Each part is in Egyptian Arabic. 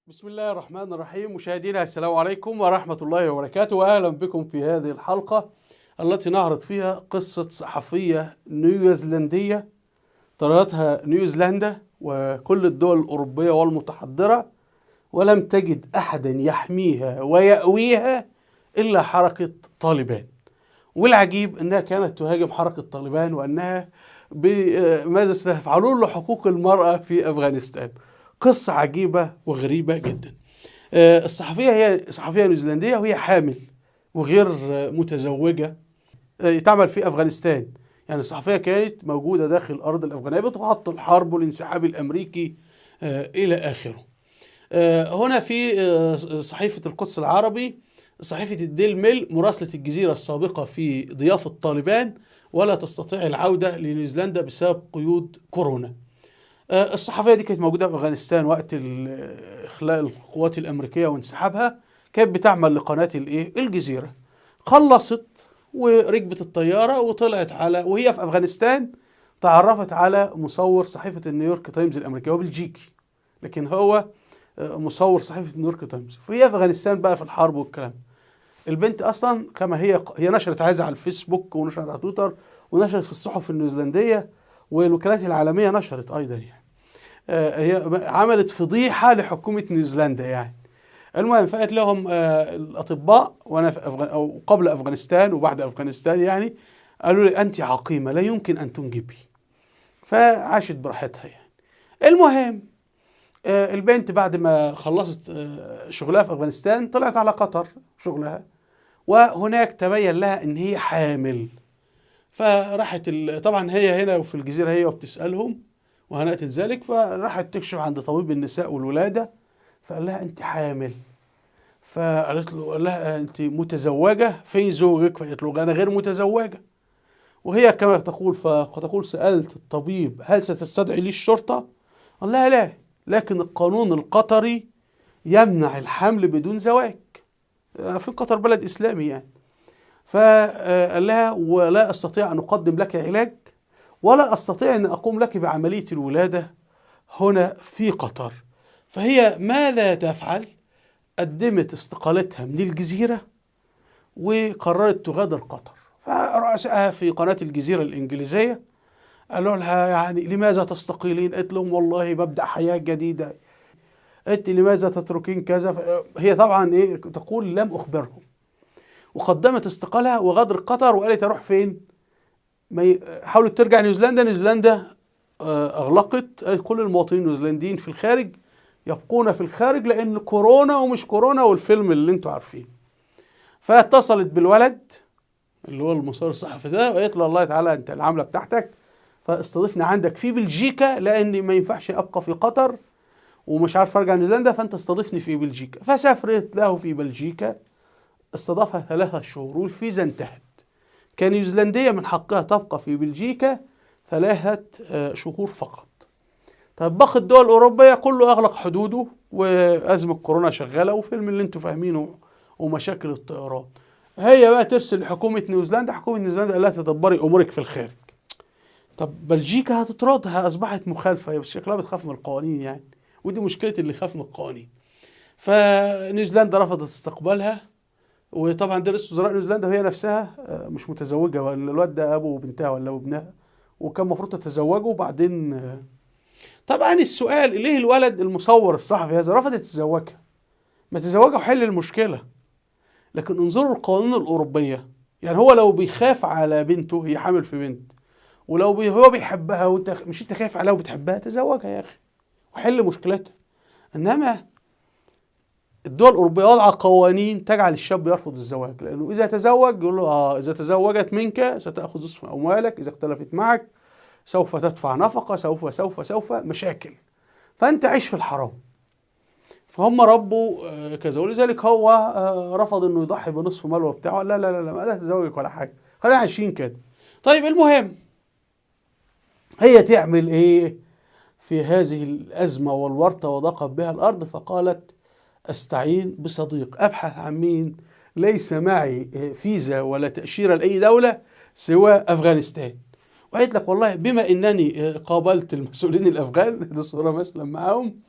بسم الله الرحمن الرحيم. مشاهدينا السلام عليكم ورحمة الله وبركاته، وأهلا بكم في هذه الحلقة التي نعرض فيها قصة صحفية نيوزيلندية طردتها نيوزيلندا وكل الدول الأوروبية والمتحضرة، ولم تجد أحدا يحميها ويأويها إلا حركة طالبان. والعجيب أنها كانت تهاجم حركة طالبان وأنها بماذا سيفعلون لحقوق المرأة في أفغانستان. قصة عجيبة وغريبة جدا. الصحفية هي صحفية نيوزيلندية وهي حامل وغير متزوجة، تعمل في أفغانستان. يعني الصحفية كانت موجودة داخل الأرض الأفغانية بتغطي الحرب والانسحاب الأمريكي إلى آخره. هنا في صحيفة القدس العربي، صحيفة الديل ميل، مراسلة الجزيرة السابقة في ضيافة طالبان ولا تستطيع العودة لنيوزيلندا بسبب قيود كورونا. الصحفية دي كانت موجودة في أفغانستان وقت إخلاء القوات الأمريكية وانسحابها، كانت بتعمل لقناة الجزيرة. خلصت وركبت الطيارة وطلعت على، وهي في أفغانستان تعرفت على مصور صحيفة النيويورك تايمز الأمريكية، هو بلجيكي لكن هو مصور صحيفة نيويورك تايمز. فهي في أفغانستان بقى في الحرب والكلام. البنت أصلا كما هي نشرت عايزة على الفيسبوك ونشرت على تويتر ونشرت في الصحف النيوزيلندية والوكالات العالمية نشرت أيضا. يعني هي عملت فضيحة لحكومة نيوزيلندا يعني. المهم فقالت لهم الأطباء وأنا في أو قبل أفغانستان وبعد أفغانستان يعني، قالوا لي أنت عقيمة لا يمكن أن تنجبي. فعاشت براحتها يعني. المهم البنت بعد ما خلصت شغلها في أفغانستان طلعت على قطر شغلها، وهناك تبين لها إن هي حامل. فراحت طبعا هي هنا وفي الجزيرة هي وبتسألهم وهنأت ذلك، فراحت تكشف عند طبيب النساء والولادة، فقال لها أنت حامل. فقالت له، قال لها أنت متزوجة، فين زوجك؟ فقالت له أنا غير متزوجة. وهي كما تقول، فتقول سألت الطبيب هل ستستدعي لي الشرطة؟ قال لها لا، لكن القانون القطري يمنع الحمل بدون زواج. في قطر بلد إسلامي يعني. فقال لها ولا أستطيع أن أقدم لك علاج ولا أستطيع أن أقوم لك بعملية الولادة هنا في قطر. فهي ماذا تفعل؟ قدمت استقالتها من الجزيرة وقررت تغادر قطر. فرؤسائها في قناة الجزيرة الإنجليزية قالوا لها يعني لماذا تستقيلين؟ قالت لهم والله ببدأ حياة جديدة. قالت لماذا تتركين كذا؟ هي طبعا تقول لم أخبرهم. وقدمت استقالها وغادر قطر وقالت أروح فين؟ حاولت ترجع نيوزيلندا، نيوزيلندا أغلقت، كل المواطنين النيوزيلنديين في الخارج يبقون في الخارج لأن كورونا ومش كورونا والفيلم اللي انتوا عارفين. فاتصلت بالولد اللي هو المصور الصحفي ده وقالت له الله تعالى انت العاملة بتاعتك، فاستضيفنا عندك في بلجيكا لأني ما ينفعش أبقى في قطر ومش عارف أرجع نيوزيلندا، فأنت استضيفني في بلجيكا. فسافرت له في بلجيكا، استضافها 3 شهور والفيزا انتهت. كنيوزيلندية من حقها تبقى في بلجيكا 3 شهور فقط. طيب باقي الدول الأوروبية كله أغلق حدوده وأزمة كورونا شغالة وفيلم اللي انتوا فاهمينه ومشاكل الطيران. هي بقى ترسل لحكومة نيوزيلندا، حكومة نيوزيلندا قال لها تدبري أمورك في الخارج. طب بلجيكا هتطردها، أصبحت مخالفة، بس شكلها بتخاف من القوانين يعني، ودي مشكلة اللي خاف من القوانين. فنيوزيلندا رفضت استقبالها، وطبعا ده رئيس وزراء نيوزيلندا وهي نفسها مش متزوجة، الواد ده ابو وبنتها ولا ابو ابنها، وكان المفروض تتزوجوا. وبعدين طبعا السؤال ليه الولد المصور الصحفي هذا رفض يتزوجها؟ ما تزوجها وحل المشكلة. لكن انظروا القوانين الاوروبية، يعني هو لو بيخاف على بنته، هي حامل في بنت، ولو هو بيحبها وانت مش انت خايف عليها وبتحبها، تزوجها يا اخي وحل مشكلتها. انما الدول الأوروبية وضع قوانين تجعل الشاب يرفض الزواج، لأنه إذا تزوج يقول له إذا تزوجت منك ستأخذ نصف أموالك، إذا اختلفت معك سوف تدفع نفقة، سوف سوف سوف مشاكل، فأنت عيش في الحرام. فهم ربوا كذا، ولذلك هو رفض إنه يضحي بنصف ماله بتاعه. لا لا لا لا، لا تزوجك ولا حاجة، خلينا عايشين كده. طيب المهم هي تعمل إيه في هذه الأزمة والورطة وضاقت بها الأرض؟ فقالت استعين بصديق، ابحث عن مين؟ ليس معي فيزا ولا تأشيرة لأي دولة سوى أفغانستان. وقالت لك والله بما انني قابلت المسؤولين الافغان، دي صوره مثلا معاهم،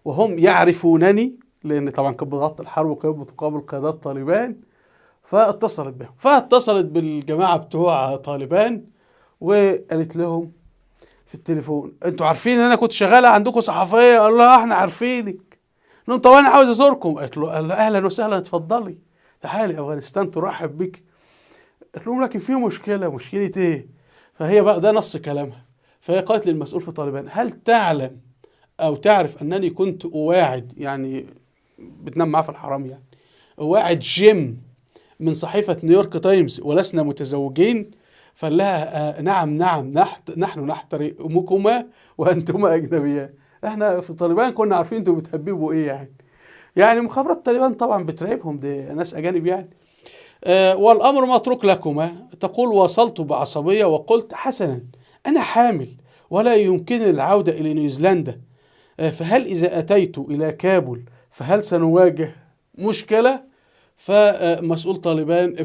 وهم يعرفونني لان طبعا كانت بتغطي الحرب وكانت بتقابل قيادات طالبان. فاتصلت بهم، فاتصلت بالجماعة بتوع طالبان وقالت لهم في التليفون: انتوا عارفين ان انا كنت شغالة عندكم صحفية؟ قالوا لها احنا عارفينك. لهم طب انا عاوز ازوركم. قالت له، قال لها اهلا وسهلا، اتفضلي تعالي، افغانستان ترحب بك. قالت لهم لكن في مشكلة. مشكلة ايه؟ فهي بقى ده نص كلامها، فهي قالت للمسؤول في طالبان: هل تعلم او تعرف انني كنت اواعد، يعني بتنام معاه في الحرام يعني، اواعد جيم من صحيفة نيويورك تايمز ولسنا متزوجين؟ فقال لها: نعم نعم، نحن نحترمكما وانتما اجنبيان. احنا في طالبان كنا عارفين انتوا بتهببوا ايه يعني. يعني مخابرات طالبان طبعا بتراقبهم، دي ناس اجانب يعني. والامر متروك لكما. تقول: وصلت بعصبيه وقلت: حسنا انا حامل ولا يمكنني العودة الى نيوزيلندا، فهل اذا اتيت الى كابول فهل سنواجه مشكلة؟ فمسؤول طالبان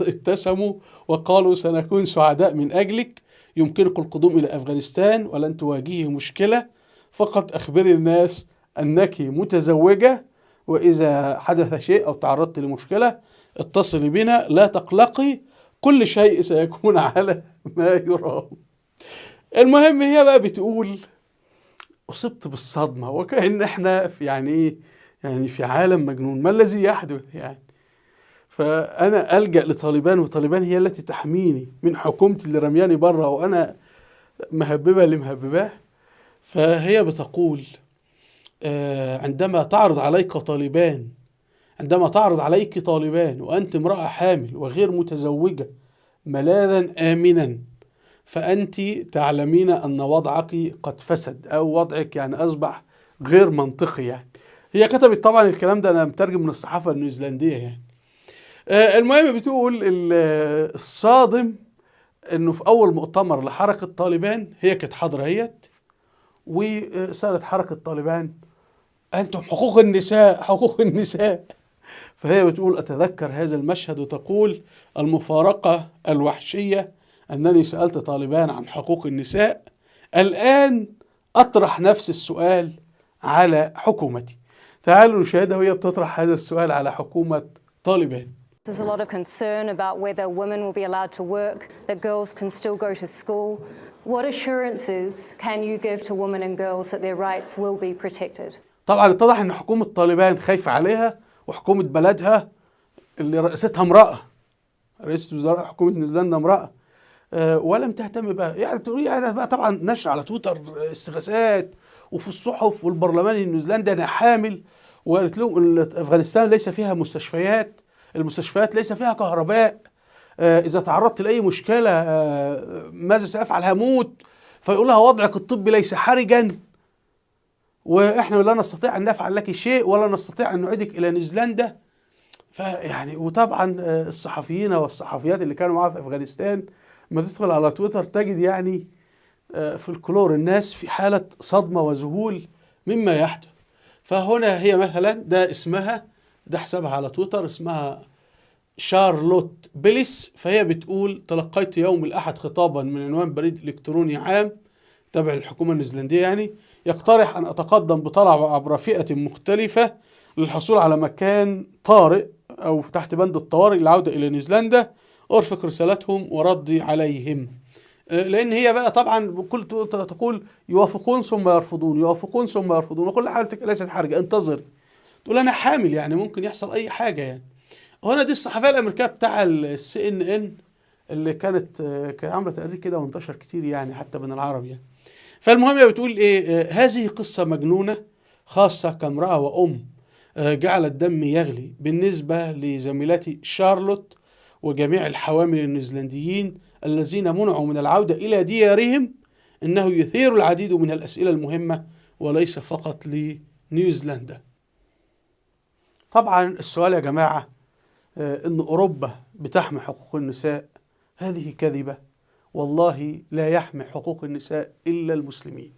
ابتسموا وقالوا: سنكون سعداء من أجلك، يمكنك القدوم إلى أفغانستان ولن تواجهي مشكلة، فقط أخبري الناس أنك متزوجة، وإذا حدث شيء أو تعرضت لمشكلة اتصلي بنا، لا تقلقي، كل شيء سيكون على ما يرام. المهم هي بقى بتقول: أصبت بالصدمة، وكأن احنا في يعني إيه، يعني في عالم مجنون، ما الذي يحدث يعني؟ فأنا ألجأ لطالبان، وطالبان هي التي تحميني من حكومتي اللي رمياني بره وأنا مهببة اللي مهبباه. فهي بتقول: عندما تعرض عليك طالبان، عندما تعرض عليك طالبان وأنت امرأة حامل وغير متزوجة ملاذا آمنا، فأنت تعلمين أن وضعك قد فسد، أو وضعك يعني أصبح غير منطقي يعني. هي كتبت طبعا الكلام ده، انا مترجم من الصحافة النيوزيلنديه يعني. المهم بتقول الصادم انه في اول مؤتمر لحركة طالبان هي كانت حاضره اهيت، وسالت حركة طالبان: انتم حقوق النساء، حقوق النساء. فهي بتقول: اتذكر هذا المشهد، وتقول: المفارقة الوحشية انني سالت طالبان عن حقوق النساء، الان اطرح نفس السؤال على حكومتي. تعالوا نشاهدها وهي بتطرح هذا السؤال على حكومة طالبان. There's a lot of concern about whether women will be allowed to work, that girls can still go to school. What assurances can you give to women and girls that their rights will be protected? طبعا اتضح ان حكومة طالبان خايفة عليها، وحكومة بلدها اللي رئيستها امرأة، رئيسة وزراء حكومة نيوزيلندا امرأة، ولم تهتم بقى. يعني تقول يعني بقى طبعا نشر على تويتر استغاثات وفي الصحف والبرلمان النيوزيلندي: انا حامل، وقالت لهم افغانستان ليس فيها مستشفيات، المستشفيات ليس فيها كهرباء، اذا تعرضت لاي مشكلة ماذا سافعل، هموت. فيقول لها: وضعك الطبي ليس حرجا، واحنا لا نستطيع ان نفعل لك شيء، ولا نستطيع ان نعيدك الى نيوزيلندا. فيعني وطبعا الصحفيين والصحفيات اللي كانوا معاها في افغانستان، ما تدخل على تويتر تجد يعني في الكلور الناس في حالة صدمة وذهول مما يحدث. فهنا هي مثلا ده اسمها، ده حسابها على تويتر، اسمها شارلوت بيليس. فهي بتقول: تلقيت يوم الأحد خطابا من عنوان بريد إلكتروني عام تابع للحكومة النيوزيلندية يعني، يقترح أن أتقدم بطلب عبر فئة مختلفة للحصول على مكان طارئ أو تحت بند الطوارئ للعودة إلى نيوزيلندا، أرفق رسالتهم وردي عليهم. لأن هي بقى طبعا كل تقول يوافقون ثم يرفضون، يوافقون ثم يرفضون، وكل حالتك ليست حرجة، انتظري. تقول أنا حامل يعني ممكن يحصل أي حاجة يعني. هنا دي الصحفية الأمريكية بتاع الCNN اللي كانت عاملة تقرير كده وانتشر كتير يعني حتى بين العرب يعني. فالمهم هي بتقول إيه: هذه قصة مجنونة خاصة كامرأة وأم، جعلت دمي يغلي. بالنسبة لزميلتي شارلوت وجميع الحوامل النيوزيلنديين الذين منعوا من العودة إلى ديارهم، إنه يثير العديد من الأسئلة المهمة وليس فقط لنيوزيلندا. طبعا السؤال يا جماعة، إن أوروبا بتحمي حقوق النساء، هذه كذبة، والله لا يحمي حقوق النساء إلا المسلمين،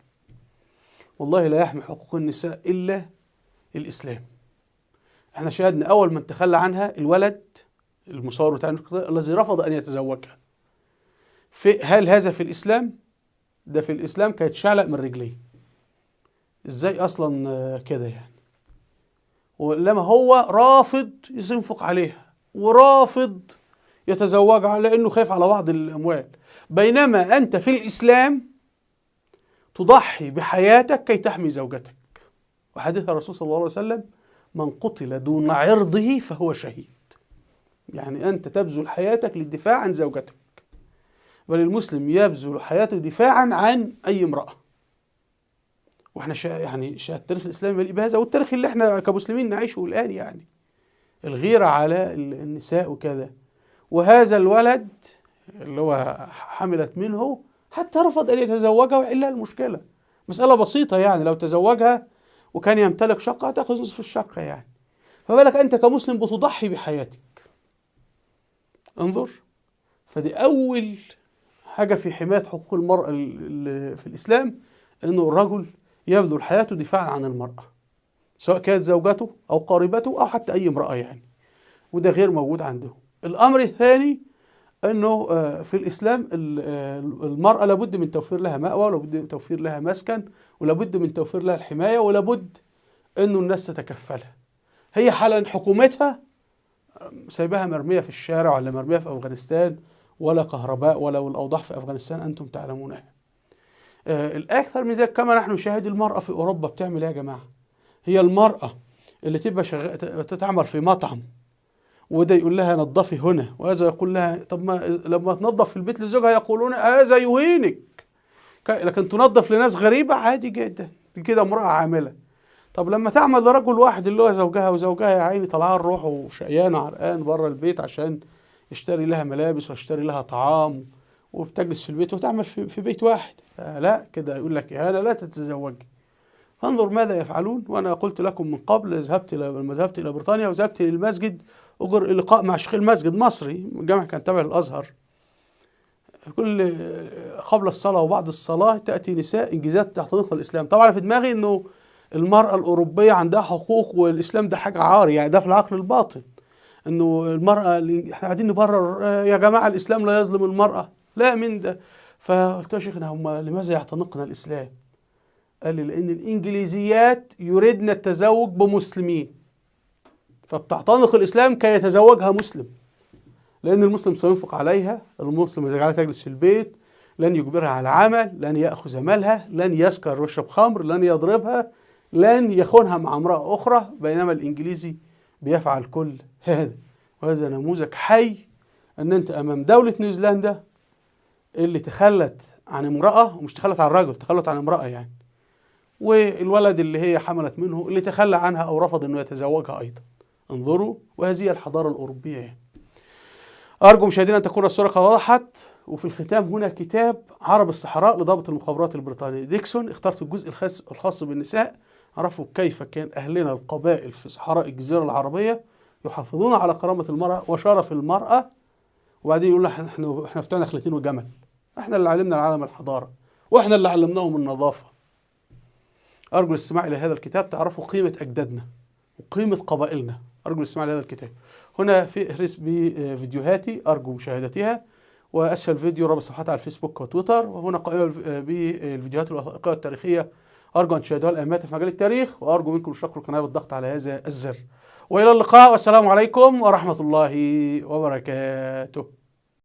والله لا يحمي حقوق النساء إلا الإسلام. احنا شاهدنا أول من تخلى عنها الولد المصور بتاع الذي رفض أن يتزوجها. في هل هذا في الإسلام؟ ده في الإسلام كانت شعلق من رجليه. إزاي أصلا كده يعني؟ ولما هو رافض ينفق عليها ورافض يتزوجها لأنه خايف على بعض الأموال، بينما أنت في الإسلام تضحي بحياتك كي تحمي زوجتك. وحديث الرسول صلى الله عليه وسلم: من قتل دون عرضه فهو شهيد. يعني أنت تبذل حياتك للدفاع عن زوجتك، بل المسلم يبذل حياته دفاعا عن أي امرأة. واحنا يعني التاريخ الإسلامي مليء بهذا، والتاريخ اللي احنا كمسلمين نعيشه الآن، يعني الغيرة على النساء وكذا. وهذا الولد اللي هو حملت منه حتى رفض أن يتزوجها ويحلها المشكلة. مسألة بسيطة يعني، لو تزوجها وكان يمتلك شقة تأخذ نصف الشقة يعني. فبالك أنت كمسلم بتضحي بحياتك. انظر، فدي أول حاجة في حماية حقوق المرأة في الإسلام، أنه الرجل يبذل حياته دفاعا عن المرأة، سواء كانت زوجته أو قريبته أو حتى أي امرأة يعني، وده غير موجود عندهم. الأمر الثاني أنه في الإسلام المرأة لابد من توفير لها مأوى، ولابد من توفير لها مسكن، ولابد من توفير لها الحماية، ولابد أنه الناس تتكفلها. هي حالا حكومتها سايباها مرمية في الشارع ولا مرمية في أفغانستان، ولا كهرباء ولا، والأوضاع في أفغانستان أنتم تعلمونها. الأكثر من ذلك كما نحن نشاهد المرأة في أوروبا بتعمل إيه يا جماعة؟ هي المرأة اللي تبقى تتعمل في مطعم، وده يقول لها نظفي هنا، وهذا يقول لها طب ما لما تنظف في البيت لزوجها يقولون هذا يهينك، لكن تنظف لناس غريبة عادي جدا، كده امرأة عاملة. طب لما تعمل لرجل واحد اللي هو زوجها، وزوجها يا عيني طلعان روحه وشقيان وعرقان بره البيت عشان يشتري لها ملابس ويشتري لها طعام، وبتجلس في البيت وتعمل في بيت واحد، لا كده يقول لك إهانة، لا تتزوجي. فانظر ماذا يفعلون. وأنا قلت لكم من قبل، لما ذهبت إلى بريطانيا وذهبت للمسجد، أجر لقاء مع شيخ المسجد مصري، الجامع كان تابع للأزهر. كل قبل الصلاة وبعد الصلاة تأتي نساء إنجازات تعتنق الإسلام. طبعا في دماغي إنه المرأة الأوروبية عندها حقوق والإسلام ده حاجة عار، يعني ده في العقل الباطن، إنه المرأة إحنا قاعدين نبرر يا جماعة الإسلام لا يظلم المرأة، لا من ده. فقلت له يا شيخنا هم لماذا يعتنقنا الإسلام؟ قال لي لأن الإنجليزيات يريدن التزوج بمسلمين، فبتعتنق الإسلام كي يتزوجها مسلم، لأن المسلم سينفق عليها، المسلم يجعلها تجلس في البيت، لن يجبرها على عمل، لن يأخذ مالها، لن يسكر ويشرب خمر، لن يضربها، لن يخونها مع امرأة أخرى، بينما الإنجليزي بيفعل كل هذا. وهذا نموذج حي أن أنت أمام دولة نيوزيلندا اللي تخلت عن امرأة، ومش تخلت عن رجل، تخلت عن امرأة يعني، والولد اللي هي حملت منه اللي تخلى عنها أو رفض أنه يتزوجها أيضا. انظروا، وهذه الحضارة الأوروبية يعني. أرجو مشاهدينا أن تكون الصورة قد وضحت. وفي الختام هنا كتاب عرب الصحراء لضابط المخابرات البريطاني ديكسون. اخترت الجزء الخاص بالنساء، عرفوا كيف كان أهلنا القبائل في صحراء الجزيرة العربية يحافظون على كرامة المرأة وشرف المرأة، وبعدين يقول احنا بتوعنا خلتين وجمل، احنا اللي علمنا العالم الحضارة، واحنا اللي علمناهم النظافة. أرجو الاستماع إلى هذا الكتاب تعرفوا قيمة أجدادنا وقيمة قبائلنا. أرجو الاستماع إلى هذا الكتاب. هنا في فهرس بفيديوهاتي أرجو مشاهدتها، وأسفل فيديو رابط صفحات على الفيسبوك وتويتر، وهنا قائمة بالفيديوهات الوثائقية التاريخية أرجو أن تشاهدوها الأهمية في مجال التاريخ، وأرجو منكم الاشتراك في القناة بالضغط على هذا الزر. وإلى اللقاء، والسلام عليكم ورحمة الله وبركاته.